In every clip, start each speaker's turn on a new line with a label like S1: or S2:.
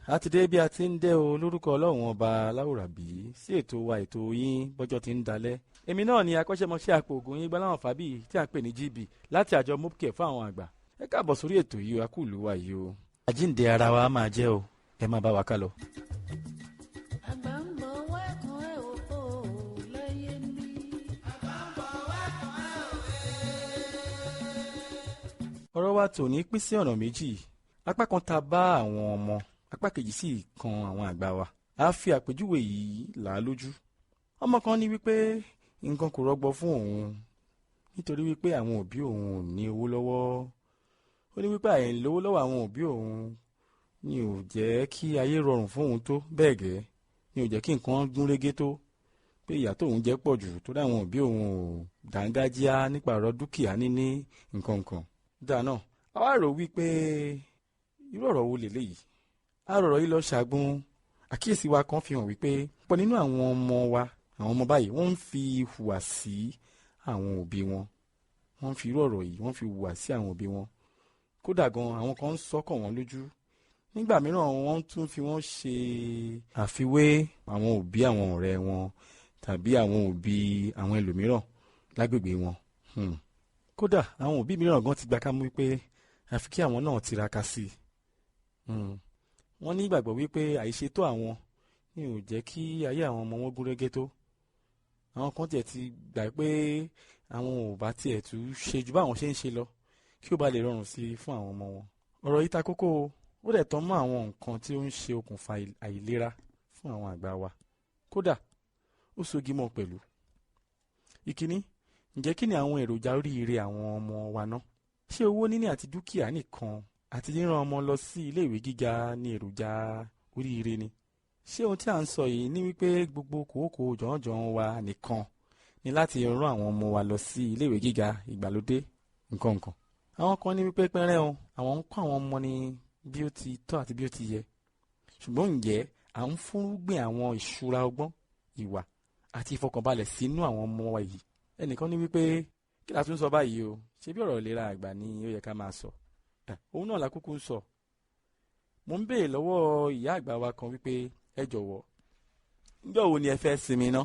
S1: A ti dé bí a ti ń dé o lórúkọ Ọlọ́run Ọba Láwùrábí sí ètò wa, ètò yín, bọ́jọ́ ti ń dalẹ̀. Èmi náà ni akọ́ṣẹ́mọṣẹ́ àpò ògùn yín Gbọ́láhàn Fábíyì tí à ń pè ní GB láti àjọ Mopcare fún àwọn àgbà. Ẹ káàbọ̀ sórí ètò yìí, a kú ìlú wa yìí o. Àjíǹde ara wa máa jẹ́ o, ẹ máa bá wa ká lọ.
S2: Àgbà ń bọ̀ wẹ́kan ẹ̀ ò kó o láyé mi.
S1: Ọ̀rọ̀ wa tòní pín sí ọ̀nà méjì. Apá kan ta bá àwọn ọmọ, apá kejì sì kan àwọn àgbà wa. A fi àpèjúwe yìí là á lójú. Ọmọ kan ní wípé nǹkan kò rọgbọ fún òun nítorí wípé àwọn òbí òun ò ní owó lọ́wọ́. Ó ní wípé àìlówó lọ́wọ́ àwọn òbí òun ni ò jẹ́ kí ayé rọrùn fún òun tó bẹ́ẹ̀ gẹ́, ni ò jẹ́ kí nǹkan gún régé tó, pé ìyà tóun jẹ pọ̀ jù torí àwọn òbí òun ò dángájíá nípa ọ̀rọ̀ dúkìá níní nǹkan kan. Dáa náà, a wá rò wípé irú ọ̀rọ̀ wo lèléyìí? A rọ̀rọ̀ yìí lọ ṣàgbọ́n. Àkíyèsí wa kan fi hàn wípé pọ̀ nínú àwọn ọmọ wa, àwọn ọmọ báyìí, wọ́n ń fi hùwà sí àwọn òbí wọn. Wọ́n ń fi irú ọ̀rọ̀ yìí, wọ́n fi hùwà sí àwọn òbí wọn. Kódà gan, àwọn kan ń sọ́kàn wọn lójú. Nígbà mìíràn, wọ́n tún fi wọ́n ṣe àfiwé àwọn òbí àwọn ọ̀rẹ́ wọn tàbí àwọn òbí àwọn ẹlòmíràn lágbègbè wọn. Kódà àwọn òbí mìíràn gan ti gbà ká mú wípé àfi kí àwọn náà tiraka sí i. Wọ́n ní ìgbàgbọ́ wípé àìṣètò àwọn ni ò jẹ́ kí ayé àwọn ọmọ wọn gún régé tó. Àwọn kan tiẹ̀ ti gbà pé àwọn ò bá tiẹ̀ tún ṣe ju báwọn ṣe ń ṣe lọ kí ó bá lè rọrùn sí i fún àwọn ọmọ wọn. Ọ̀rọ̀ yìí ta kókó o, ó dẹ̀ tán mọ́ àwọn nǹkan tí ó ń ṣe okùnfà àìlera fún àwọn àgbà wa. Kódà ó sogi mọ́ pẹ̀lú. Ìkíní, ǹjẹ́ kí ni àwọn èròjà oríire àwọn ọmọ wa ná? Ṣé owó níní àti dúkìá nìkan àti ríran ọmọ lọ sí ilé ìwé gíga ní èròjà oríire ni? Ṣé ohun tí à ń sọ yìí ní wípé gbogbo kòókòó jọ̀ọ́jọ̀ọ́ wa nìkan ni láti rán àwọn ọmọ wa lọ sí ilé ìwé gíga ìgbàlódé nǹkan nǹkan? Àwọn kan ní wípé pẹ́rẹ́ o, àwọn ń kọ́ àwọn ọmọ ní bí ó ti tọ́ àti bí ó ti yẹ. Ṣùgbọ́n ǹjẹ́ à ń fúnrúgbìn àwọn ìṣúra ọgbọ́n, ìwà àti ìfọkànbalẹ̀ sínú àwọn ọmọ wa yìí? Ẹnìkan ní wípé kí la tún sọ báyìí o, ṣé bí ọ̀rọ̀ ìlera àgbà ni ó yẹ ká máa sọ? Òun náà la kúkú ń sọ. Mo ń béèrè lọ́wọ́ ìyá àgbà wa kan wípé ẹ jọ̀wọ́, ǹjọ́ wo ni ẹ fẹ́ sinmi ná?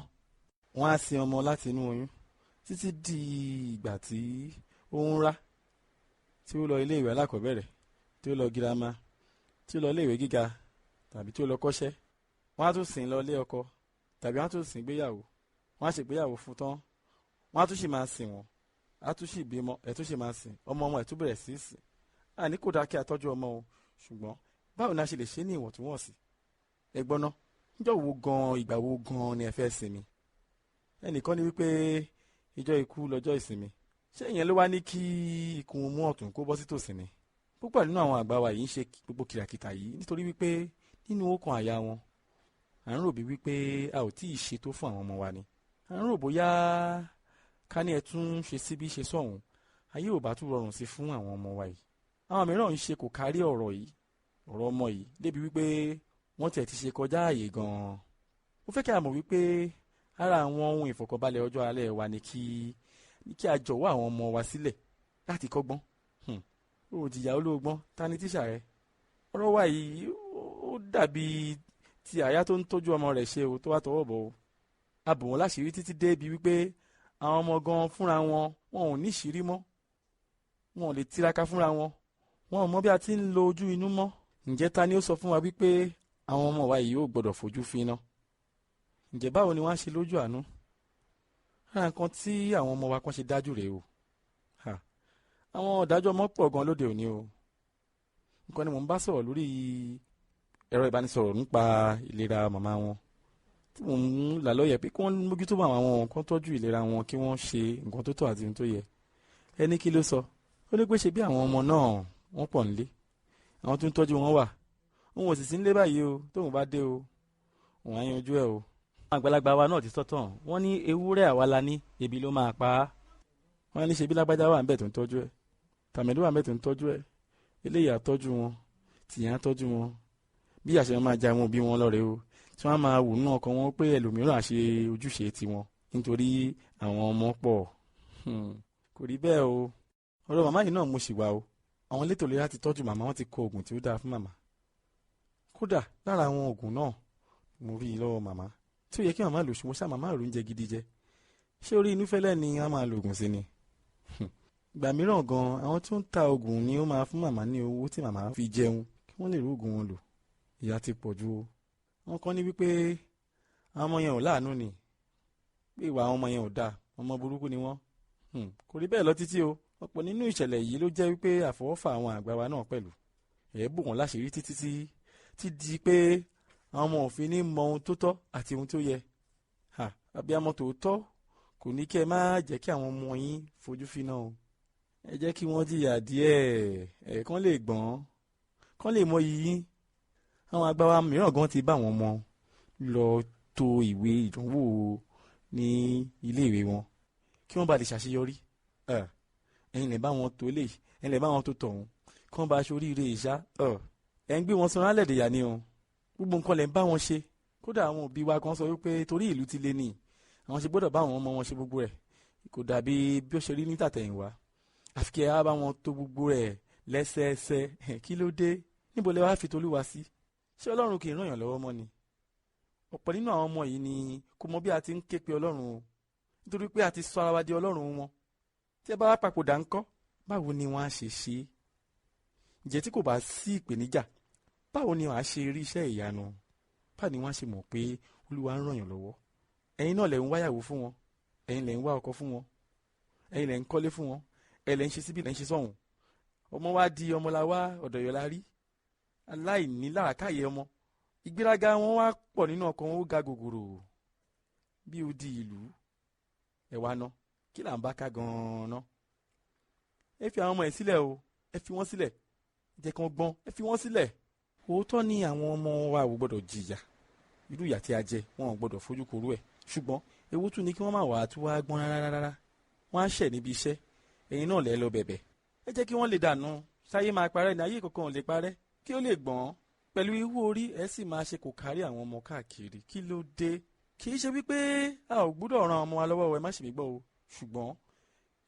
S1: Wọ́n á sin ọmọ láti inú oyún títí di ìgbà tí ó ń rá, tí ó lọ ilé ìwé alákọ̀ọ́bẹ̀rẹ̀, tí ó lọ girama, tí ó lọ ilé ìwé gíga tàbí tí ó lọ kọ́ṣẹ́. Wọ́n á tún sìn lọ ilé ọkọ tàbí wọ́n á tún sìn gbéyàwó. Wọ́n á ṣègbéyàwó fún tán, wọ́n á tún sì máa sìn wọ́n, á tún sì bímọ, ẹ̀ tún sì máa sìn ọmọ ọmọ, ẹ̀ tún bẹ̀rẹ̀ sí í sìn. Àní kò dáa kí a tọ́jú ọmọ o, ṣùgbọ́n báwo ni a ṣe lè ṣe ní ìwọ̀ntúnwọ̀nsì? Ẹ gbọ́ ná, níjọ́ wo gan-an, ìgbà wo gan-an ni ẹ fẹ́ sinmi? Ẹnìkan ní wípé ìjọ ikú lọ́jọ́ ìsinmi. Ṣé ìyẹn ló wá ní kí ikùn mú ọ̀tún kó bọ́ sí tòsí ni? Púpọ̀ nínú àwọn àgbà wa yìí ń ṣe gbogbo kìràkìtà yìí nítorí wípé nínú ọkàn àyà wọn, à ń rò bí wípé a ò tí ì ṣètò fún àwọn ọmọ wa ni. À ń rò bóyá ká ní ẹ tún ṣe síbí ṣe sọ̀hún, ayé ò bá tún rọrùn sí fún àwọn ọmọ wa yìí. Àwọn mìíràn ń ṣe kò kárí ọ̀rọ̀ yìí, ọ̀rọ̀ ọmọ yìí, débi wípé wọ́n tiẹ̀ ti ṣe kọjá àyè gan-an. Mo fẹ́ kí a mọ̀ wípé ara àwọn ohun ìfọ̀kànbalẹ̀ ọjọ́ alẹ́ wa ni kí a jọ̀wọ́ àwọn ọmọ wa sílẹ̀ láti kọ́gbọ́n. Ó jìyà olóògbọ́n, ta ni tíṣà rẹ? Ọ̀rọ̀ wa yìí ó dàbí ti àyà tó ń tọ́jú ọmọ rẹ̀ ṣe o tó wá tọwọ́ bọ̀ o. A bò wọ́n láṣìírí títí débi wípé àwọn ọmọ gan fúnra wọn, wọn ò ní ìṣírí mọ́, wọn ò lè tiraka fúnra wọn, wọn ò mọ bí a ti ń lo ojú inú mọ́. Ǹjẹ́ ta ni ó sọ fún wa wípé àwọn ọmọ wa yìí ò gbọ́dọ̀ fojú finá? Ǹjẹ́ báwo ni wọ́n á ṣe lójú àánú? Ara nǹkan tí àwọn ọmọ wa kan ṣe dájú rèé o. Àwọn ọ̀dájú ọmọ pọ̀ gan lóde òní o. Nǹkan ni mò ń bá sọ̀rọ̀ lórí ẹ̀rọ ìbánisọ̀rọ̀ nípa ìlera màmá wọn, tí mò ń là lọ́yẹ̀ pé kí wọ́n mójútó àwọn nǹkan tọ́jú ìlera wọn, kí wọ́n ṣe nǹkan tó tọ́ àti ohun tó yẹ. Ẹni kí ló sọ? Ó ní pé ṣe bí àwọn ọmọ náà wọ́n pọ̀ nílé, àwọn tó ń tọ́jú wọn wà, òun ò sì sí nílé báyìí o, tóun bá dé o, òun á yanjú ẹ o. Àwọn àgbàlagbà wa náà ti sọ́tàn, wọ́n ní ewúrẹ́ àwa la ní, ebi ló máa pa á. Wọ́n ní ṣe bí lágbájá wà níbẹ̀ tó ń tọ́jú ẹ̀, tàmẹ̀dú wà níbẹ̀ tó ń tọ́jú ẹ̀, eléyìí á tọ́jú wọn, tìyẹn á tọ́jú wọn. Bí àṣẹ wọn máa ja àwọn òbí wọn lọ́rẹ̀ẹ́ o, tí wọ́n á máa wò nínú ọkàn wọn pé ẹlòmíràn á ṣe ojúṣe tiwọn nítorí àwọn ọmọ pọ̀. Kò rí bẹ́ẹ̀ o. Ọ̀rọ̀ màmá yìí náà mo ṣì wà o. Àwọn elétò ìlera ti tọ́jú màmá, wọn ti kọ oògùn tí ó dáa fún màmá. Kódà lára àwọn oògùn náà mo rí i lọ́wọ́ màmá tí ó yẹ kí màmá lò, ṣùgbọ́n ṣá màmá rò oúnjẹ gidi jẹ. Ṣé orí inú fẹ́lẹ́ ni a máa lo oògùn sí ni? Ìgbà mìíràn gan, àwọn tó ń ta oògùn ni ó máa fún màmá ní owó tí màmá fi jẹun kí wọ́n lè rí oògùn wọn lò. Ìyà ti pọ̀ ju o. Wọ́n kọ́ ní wípé àwọn ọmọ yẹn ò láàánú ni, pé ìwà àwọn ọmọ yẹn ò dáa, ọmọ burúkú ni wọ́n. Kò rí bẹ́ẹ̀ lọ títí o. Ọ̀pọ̀ nínú ìṣẹ̀lẹ̀ yìí ló jẹ́ wípé àfọwọ́fà àwọn àgbà wa náà pẹ̀lú. Ẹ̀ bò wọ́n láṣìírí títí tí di pé àwọn ọmọ òfin ní mọ ohun tó tọ́ àti ohun tó yẹ. Abiyamọ tòótọ́ kò ní kí ẹ má jẹ́ kí àwọn ọmọ yín fojú fíná o. Ẹ jẹ́ kí wọ́n jìyà díẹ̀, ẹ̀ kán lè gbọ́n, kán lè mọ iyì yín. Àwọn àgbà wa mìíràn gan ti bá àwọn ọmọ lọ to ìwé ìdánwò ní ilé ìwé wọn kí wọ́n bá lè ṣàṣeyọrí. Ẹ̀yin lè bá wọn tó lè, ẹ̀yin lè bá wọn tó tọ̀hún, kí wọ́n bá aṣọ oríire ìṣá. Ẹ̀ ń gbé wọn sanra lẹ̀dẹ̀yà ni o. Gbogbo nǹkan lè ń bá wọn ṣe. Kódà àwọn òbí wa kan sọ wípé torí ìlú ti le ni àwọn ṣe gbọ́dọ̀ bá àwọn ọmọ wọn ṣe gbogbo rẹ̀. Kò dàbí bí ó ṣe rí ní tàtẹ̀yìnwá. Àfi kí ẹ á bá wọn tó gbogbo rẹ̀ lẹ́sẹẹsẹ. Kí ló dé? Níbo lẹ wá fi Tolúwa sí? Ṣé Ọlọ́run kì í ràn yàn lọ́wọ́ mọ́ ni? Ọ̀pọ̀ nínú àwọn ọmọ yìí ni kò mọ bí a ti ń ké pe Ọlọ́run o, nítorí pé a ti sọ ara wa di Ọlọ́run wọn. Tí ẹ bá wá papòdà ńkọ́, báwo ni wọ́n á ṣe ṣe é? Ǹjẹ́ tí kò bá sí ìpèníjà, báwo ni wọ́n á ṣe rí iṣẹ́ ìyanu? Báwo ni wọ́n á ṣe mọ̀ pé Olúwa ń ràn yàn lọ́wọ́? Ẹ̀yin náà lẹ̀ ń wáyàwó fún wọn, ẹ̀yin lẹ̀ ń wá ọkọ fún wọn, ẹ̀yin lẹ̀ ń kọ́lé fún wọn, ẹ̀ lẹ̀ ń ṣe síbí lẹ̀ ń ṣe sọ́hùn. Ọmọ wa di ọmọ la wá ọ̀dọ̀ yọ̀ la rí, aláìní làákàyè ọmọ. Ìgbéraga wọn wá pọ̀ nínú ọkàn wọn, ó ga gògòrò bí odi ìlú. Ẹ wá ná, kí là ń bá ká gan-an ná? Ẹ fi àwọn ọmọ ẹ sílẹ̀ o, ẹ fi wọ́n sílẹ̀, jẹ́ kán gbọ́n, ẹ fi wọ́n sílẹ̀. Òótọ́ ni àwọn ọmọ wa ò gbọ́dọ̀ jìyà irú ìyà tí a jẹ, wọn ò gbọ́dọ̀ fojú korú ẹ̀. Ṣùgbọ́n ewu tún ni kí wọ́n má wàá tún wá gbọ́n rárá rárá. Wọ́n á ṣẹ̀ níbi iṣẹ́, ẹ̀yin náà lẹ́ lọ bẹ̀bẹ̀. Ẹ jẹ́ kí wọ́n lè dànù, sáyé máa parẹ́ ní ayé kankan ò lè parẹ́, kí ó lè gbọ́n. Pẹ̀lú ihu orí ẹ sì máa ṣe kò kárí àwọn ọmọ káàkiri. Kí ló dé? Kì í ṣe wípé a ò gbúdọ̀ ran ọmọ wa lọ́wọ́, ẹ má ṣe mí gbọ́ o. Ṣùgbọ́n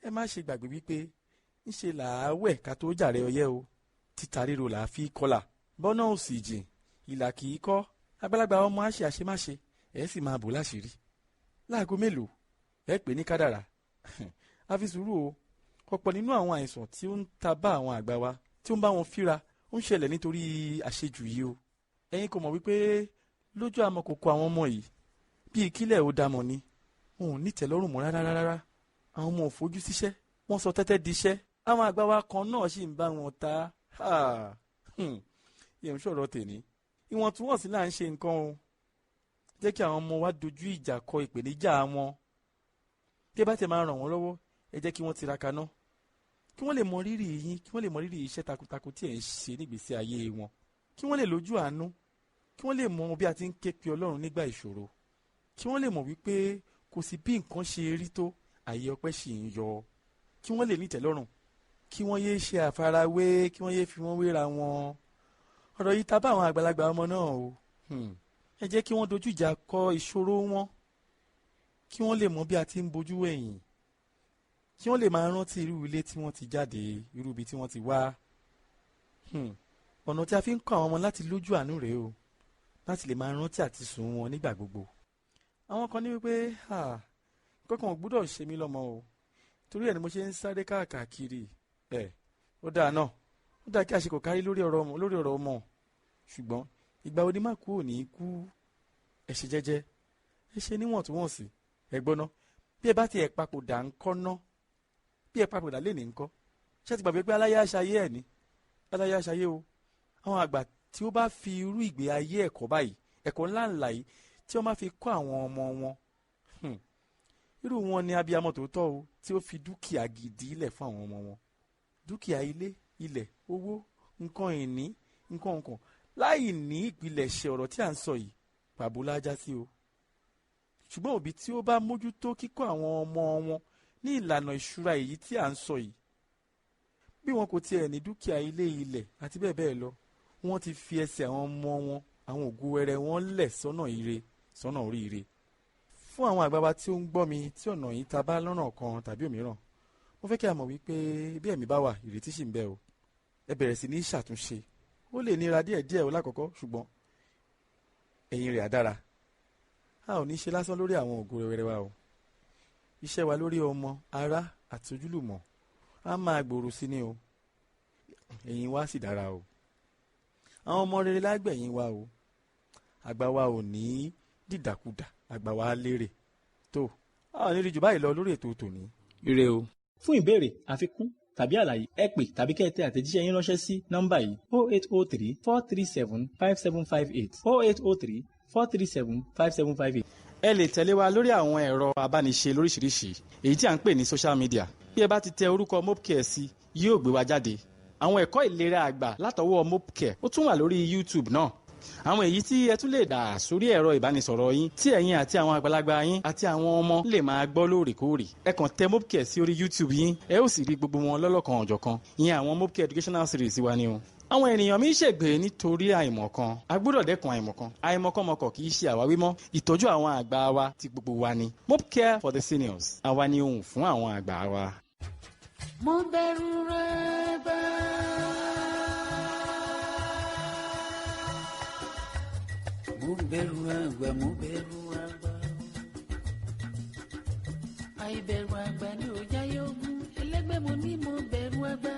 S1: ẹ má ṣe gbàgbé wípé ńṣe làáwẹ̀ ká tó jàre ọyẹ́ o. Títa ríro làá fi kọlà, bọ́nà ò sì jìn, ìlà kì í kọ́. Àgbàlagbà ọmọ á ṣe àṣemáṣe, ẹ sì máa bò láṣìírí. Láago mélòó ẹ pè ní kádàrà? A fi sùúrù o. Ọ̀pọ̀ nínú àwọn àìsàn tí ó ń ta bá àwọn àgbà wa, tí ó ń bá wọn fíra, ó ń ṣẹlẹ̀ nítorí àṣejù yìí o. Ẹ̀yin kò mọ̀ wípé lójú àmọ̀kòkò àwọn ọmọ yìí bíi kílẹ̀ ó damọ̀ ni, wọn ò ní tẹ́lọ́rùn mọ́ rárá rárá. Àwọn ọmọ ò fojú síṣẹ́, wọ́n sọ tẹ́tẹ́ diṣẹ́. Àwọn àgbà wa kan náà sì ń bá wọn ta. Ìyẹn ń sọ̀rọ̀ tèmi. Ìwọ̀ntúnwọ̀nsì là ń ṣe nǹkan o. Jẹ́ kí àwọn ọmọ wa dojú ìjà kọ ìpèníjà wọn. Bí ẹ bá tẹ̀ máa ràn wọ́n lọ́wọ́, ẹ jẹ́ kí wọ́n tiraka ná, kí wọ́n lè mọ rírì yín, kí wọ́n lè mọ rírì iṣẹ́ takuntakun tí ẹ̀ ń ṣe nígbésí ayé wọn, kí wọ́n lè lójú àánú, kí wọ́n lè mọ bí a ti ń ké pe Ọlọ́run nígbà ìṣòro, kí wọ́n lè mọ̀ wípé kò sí bí nǹkan ṣe rí tó, àyè ọpẹ́ sì ń yọ, kí wọ́n lè ní ìtẹ́lọ́rùn, kí wọ́n yéé ṣe àfarawé, kí wọ́n yéé fi wọ́n wéra wọn. Ọ̀rọ̀ yìí ta bá àwọn àgbàlagbà ọmọ náà o. Ẹ jẹ́ kí wọ́n dojú ìjà kọ ìṣòro wọn, kí wọ́n lè mọ bí a ti ń bojú wẹ̀yìn, kí wọ́n lè máa rántí irú ilé tí wọ́n ti jáde, irú ibi tí wọ́n ti wá. Ọ̀nà tí a fi ń kọ́ àwọn ọmọ láti lójú àánú rèé o, láti lè máa rántí àti sùn wọn nígbà gbogbo. Àwọn kan ní wípé kankan ò gbúdọ̀ ṣe mí lọ́mọ o, torí ẹ̀ ni mo ṣe ń sáré káàkiri. Ẹ̀ ó dáa náà, ó dáa kí a ṣe kò kárí lórí ọ̀rọ̀ ọmọ. Ṣùgbọ́n ìgbà wo ni má kú ò ní kú? Ẹ ṣe jẹ́jẹ́, ẹ ṣe níwọ̀ntúnwọ̀nsì. Ẹ gbọ́ná, bí ẹ bá ti ẹ̀ papòdà ńkọ́ ná, bí ẹ papòdà lé ní ńkọ́, ṣé ti gbàgbé pé aláyé àṣàyé ẹ̀ ní aláyé àṣàyé o. Àwọn àgbà tí ó bá fi irú ìgbé ayé ẹ̀kọ́ báyìí, ẹ̀kọ́ ńláńlá yìí tí wọ́n máa fi kọ́ àwọn ọmọ wọn, irú wọn ni abiyamọ tòótọ́ o, tí ó fi dúkìá gidi lẹ̀ fún àwọn ọmọ wọn. Dúkìá ilé, ilẹ̀, owó, nǹkan ìní, nǹkan nǹkan láì ní ìpilẹ̀ṣẹ̀ ọ̀rọ̀ tí à ń sọ yìí, pàbó la já sí o. Ṣùgbọ́n òbí tí ó bá mójútó kíkọ́ àwọn ọmọ wọn ní ìlànà ìṣúra èyí tí à ń sọ yìí, bí wọn kò tiẹ̀ ní dúkìá ilé, ilẹ̀ àti bẹ́ẹ̀ bẹ́ẹ̀ lọ, wọ́n ti fi ẹsẹ̀ àwọn ọmọ wọn, àwọn ògo wẹrẹ wọn lẹ̀ sọ́nà ire, sọ́nà oríire. Fún àwọn àgbà wa tí ó ń gbọ́ mi tí ọ̀nà yìí ta bá lọ́nà kan tàbí òmíràn, mo fẹ́ kí a mọ̀ wípé bí ẹ̀mí bá wà, ìrètí sì ń bẹ o. Ẹ bẹ̀rẹ̀ sí ní ṣàtúnṣe. Ó lè nira díẹ̀díẹ̀ o lákọ̀ọ́kọ́, ṣùgbọ́n Ẹ̀yìn rẹ̀ á dára. A ò ní ṣe lásán lórí àwọn ògo rere wa o. Iṣẹ́ wa lórí ọmọ, ará àti ojúlùmọ̀ á máa gbòòrò sí ni o. Ẹ̀yìn wa sì dára o. Àwọn ọmọ rere lágbẹ̀yìn wa o. Àgbà wa ò ní dìdàkudà, àgbà wa á lérè. Tó, a ò ní rí jù báyìí lọ lórí ètò tòní. Ire o.
S3: Fún ìbéèrè, àfikún tàbí àlàyé, ẹ pè tàbí kẹ́ ẹ tẹ àtẹ̀jíṣẹ́ yín ránṣẹ́ sí nọ́mbà yìí: 0803 437 5758, 0803 437 5758.
S1: Ẹ lè tẹ̀lé wa lórí àwọn ẹ̀rọ abániṣe lóríṣiríṣi, èyí tí à ń pè ní social media. Bí ẹ bá ti tẹ orúkọ Mopcare sí, yóò gbé wa jáde. Àwọn ẹ̀kọ́ ìlera àgbà látọwọ́ Mopcare, ó tún wà lórí YouTube náà. Àwọn èyí tí ẹ tún lè dà sórí ẹ̀rọ ìbánisọ̀rọ̀ yín, tí ẹ̀yin àti àwọn àgbàlagbà yín àti àwọn ọmọ lè máa gbọ́ lóòrèkóòrè, ẹ kàn tẹ Mopcare sí orí YouTube yín, ẹ ó sì rí gbogbo wọn lọ́lọ́kan ọ̀jọ̀kan. Ìyẹn àwọn Mopcare educational series wa ni o. Àwọn ènìyàn mi ń ṣègbè nítorí àìmọ̀kan. A gbọ́dọ̀ dẹ́kun àìmọ̀kan. Àìmọ̀kànmọ̀kàn kì í ṣe àwáwí mọ́. Ìtọ́jú àwọn àgbà wa ti gbogbo wa ni. Mopcare for the seniors, àwa ni ohùn fún àwọn àgbà wa.
S2: Mo bẹ̀rù rẹ̀ bá. Mo bẹ̀rù àgbà, mo bẹ̀rù àgbà. Àìbẹ̀rù àgbà ni ò jáyé ogún. Ẹlẹ́gbẹ́ mo ní, mo bẹ̀rù àgbà.